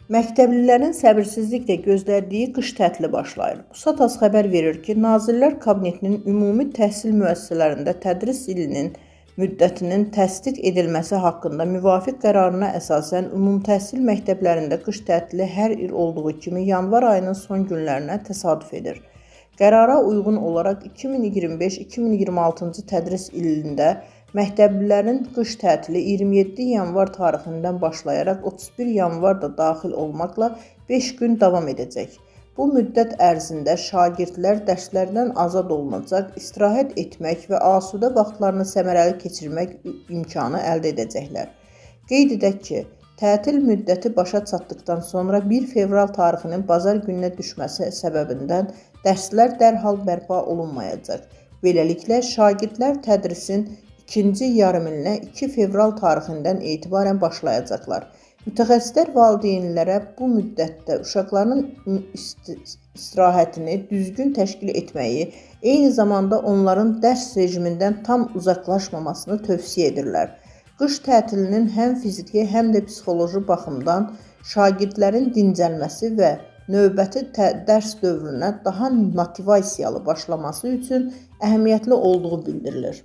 Məktəblilərin səbirsizliklə gözlədiyi qış tətili başlayır. Pusat AZ xəbər verir ki, Nazirlər Kabinetinin ümumi təhsil müəssisələrində tədris ilinin müddətinin təsdiq edilməsi haqqında müvafiq qərarına əsasən ümumtəhsil məktəblərində qış tətili hər il olduğu kimi yanvar ayının son günlərinə təsadüf edir. Qərara uyğun olaraq 2025-2026-cı tədris ilində məktəblilərin qış tətili 27 yanvar tarixindən başlayaraq 31 yanvar da daxil olmaqla 5 gün davam edəcək. Bu müddət ərzində şagirdlər dərslərdən azad olunacaq, istirahət etmək və asudə vaxtlarını səmərəli keçirmək imkanı əldə edəcəklər. Qeyd edək ki, tətil müddəti başa çatdıqdan sonra 1 fevral tarixinin bazar gününə düşməsi səbəbindən dərslər dərhal bərpa olunmayacaq. Beləliklə, şagirdlər tədrisin ikinci yarımilinə 2 fevral tarixindən etibarən başlayacaqlar. Mütəxəssislər valideynlərə bu müddətdə uşaqlarının istirahətini düzgün təşkil etməyi, eyni zamanda onların dərs rejimindən tam uzaqlaşmamasını tövsiyə edirlər. Qış tətilinin həm fiziki, həm də psixoloji baxımdan şagirdlərin dincəlməsi və növbəti dərs dövrünə daha motivasiyalı başlaması üçün əhəmiyyətli olduğu bildirilir.